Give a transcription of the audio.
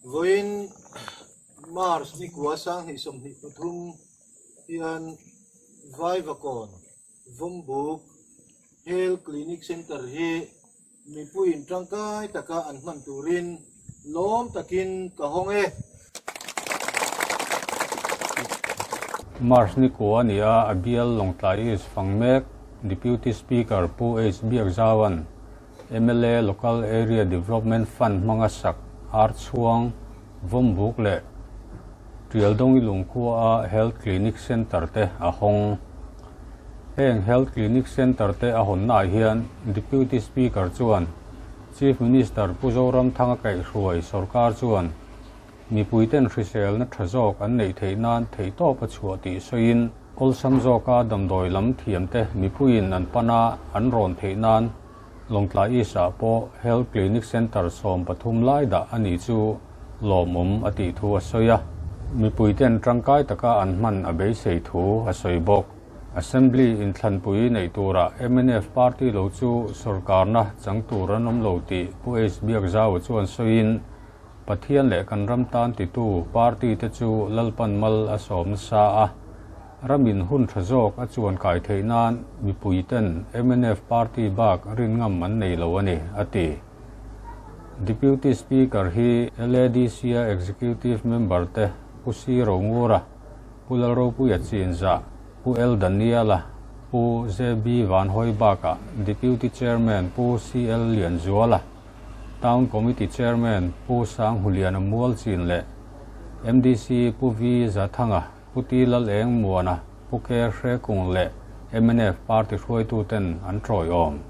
Vawiin March ni kua 2023 hian Vaivakawn Vawmbuk Health Clinic Centre hi mipuiin tangkai taka an hman turin lawm takin ka hawng e. March ni kua a ni a, a bial Lawngtlai East fang mek Deputy Speaker Pu H Biakzaua'n mla Local Area Development Fund hmanga sak Archhuang, Vawmbuk leh Tialdawngi lungkhua a Health Clinic Centre te a hawng. Heng Health Clinic Centre te a hawnnaah hian Deputy Speaker chuan Chief Minister Pu Zoramthanga kaihhruai sawrkar chuan mipuiten hriselna tha zawk an neih theih nan theihtawp a chhuah tih sawiin awlsam zawka damdawi lam thiamte mipuiin an pan a an rawn theih nan Lawngtlai East ah pawh Health Clinic Centre 13 lai dah a ni chu lawmawm a tih thu a sawi a. Mipuiten tangkai taka an hman a beisei thu a sawi bawk. Assembly inthlanpui neih turah mnf party lo chu sawrkarna chang tur an awm lo tih Pu H Biakzaua chuan sawiin, Pathian leh kan ram tan titu party te chu Lalpan mal a sawm nasa a, ramin hun tha zawk a chuan kai theih nan mipuiten mnf party bak rin ngam an nei lo a ni, a ti. Deputy Speaker hi LADC-a Executive Member te Pu C Rongura, Pu Lalropuia Chinzah, Pu L Daniela, Pu ZB Vanhawi bakah Deputy Chairman Pu CL Lianzuala, Town Committee Chairman Pu Sanghuliana Mualchin leh MDC Pu V Zathanga, Pu T Laleng Muana, Pu K Hrekung leh mnf party hruaituten an tawiawm.